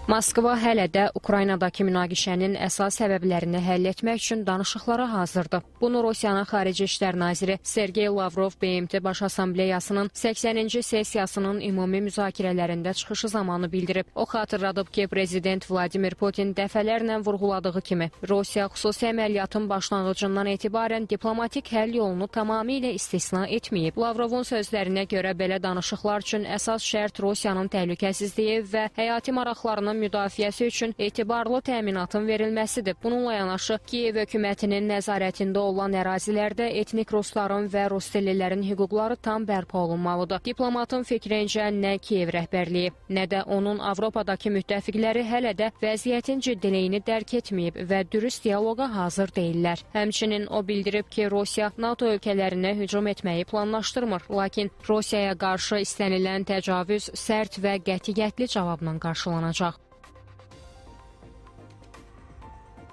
Moskva hələ də Ukraynadakı münaqişənin əsas səbəblərini həll etmək üçün danışıqlara hazırdır. Bunu Rusiyanın Xarici İşlər Naziri Sergey Lavrov BMT Baş Assambleyasının 80-ci sessiyasının ümumi müzakirələrində çıxışı zamanı bildirib. O xatırladıb ki, Prezident Vladimir Putin dəfələrlə vurğuladığı kimi, Rusiya xüsusi əməliyyatın başlanğıcından etibarən diplomatik həll yolunu tamamilə istisna etməyib. Lavrovun sözlərinə görə belə danışıqlar üçün əsas şərt Rusiyanın təhlükəsizliyi və həyati maraqlarının müdafiəsi üçün etibarlı təminatın verilməsidir. Bununla yanaşı, Kiyev hökumətinin nəzarətində olan ərazilərdə etnik rusların və rus dillilərin hüquqları tam bərpa olunmalıdır. Diplomatın fikrincə, nə Kiyev rəhbərliyi, nə də onun Avropadakı müttəfiqləri hələ də vəziyyətin ciddiliyini dərk etməyib və dürüst dialoqa hazır deyillər. Həmçinin o bildirib ki, Rusiya NATO ölkələrinə hücum etməyi planlaşdırmır, lakin Rusiyaya qarşı istənilən təcavüz sərt və qətiyyətli cavabla qarşılanacaq.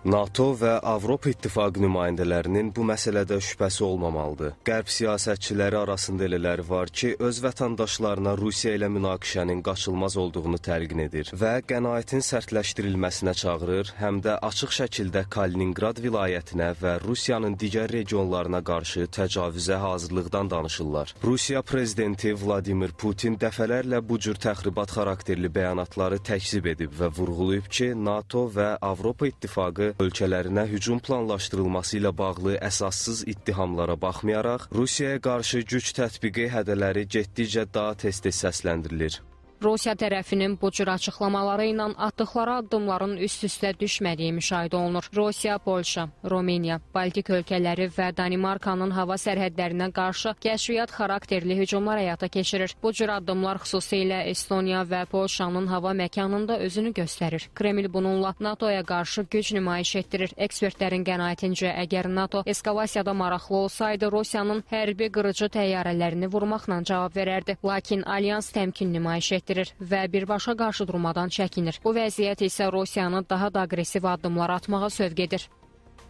NATO və Avropa İttifaqı nümayəndələrinin bu məsələdə şübhəsi olmamalıdır. Qərb siyasətçiləri arasında elələri var ki, öz vətəndaşlarına Rusiya ilə münaqişənin qaçılmaz olduğunu təlqin edir və qənaətin sərtləşdirilməsinə çağırır, həm də açıq şəkildə Kalininqrad vilayətinə və Rusiyanın digər regionlarına qarşı təcavüzə hazırlıqdan danışırlar. Rusiya prezidenti Vladimir Putin dəfələrlə bu cür təxribat xarakterli bəyanatları təkzib edib və vurğulayıb ki, NATO və Avropa İttifaqı ölkələrinə hücum planlaşdırılması ilə bağlı əsassız ittihamlara baxmayaraq, Rusiyaya qarşı güc tətbiqi hədələri getdikcə daha tez-tez səsləndirilir. Rusiya tərəfinin bu cür açıqlamaları ilə atdıqları addımların üst-üstə düşmədiyi müşahidə olunur. Rusiya, Polşa, Rumıniya, Baltik ölkələri və Danimarkanın hava sərhədlərinə qarşı kəşfiyyat xarakterli hücumlar həyata keçirir. Bu cür addımlar xüsusilə Estoniya və Polşanın hava məkanında özünü göstərir. Kreml bununla NATO-ya qarşı güc nümayiş etdirir. Ekspertlərin qənaətincə, əgər NATO eskalasiyada maraqlı olsaydı, Rusiyanın hərbi qırıcı təyyarələrini vurmaqla cavab verərdi. Lakin alyans təmkin nümayiş etdirir və birbaşa qarşı durmadan çəkinir. Bu vəziyyət isə Rusiyanı daha da aqressiv addımlar atmağa sövq edir.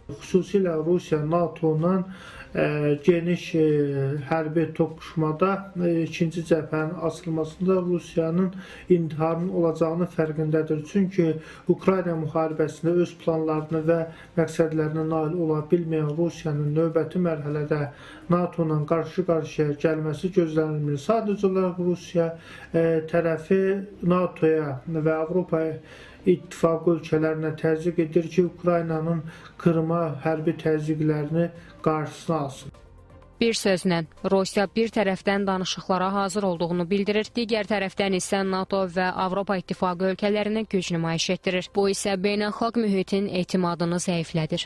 Xüsusilə Rusiya NATO-la geniş hərbi toqquşmada ikinci cəbhənin açılmasında Rusiyanın intiharının olacağını fərqindədir. Çünki Ukrayna müharibəsində öz planlarını və məqsədlərinə nail ola bilməyən Rusiyanın növbəti mərhələdə NATO-la qarşı-qarşıya gəlməsi gözlənilmir. Sadəcə olaraq Rusiya tərəfi NATO-ya və Avropa İttifaqı ölkələrinə təzyiq edir ki, Ukraynanın Qırıma hərbi təzyiqlərini qarşısına alsın. Bir sözlə, Rusiya bir tərəfdən danışıqlara hazır olduğunu bildirir, digər tərəfdən isə NATO və Avropa İttifaqı ölkələrinə güc nümayiş etdirir. Bu isə beynəlxalq mühitin etimadını zəiflədir.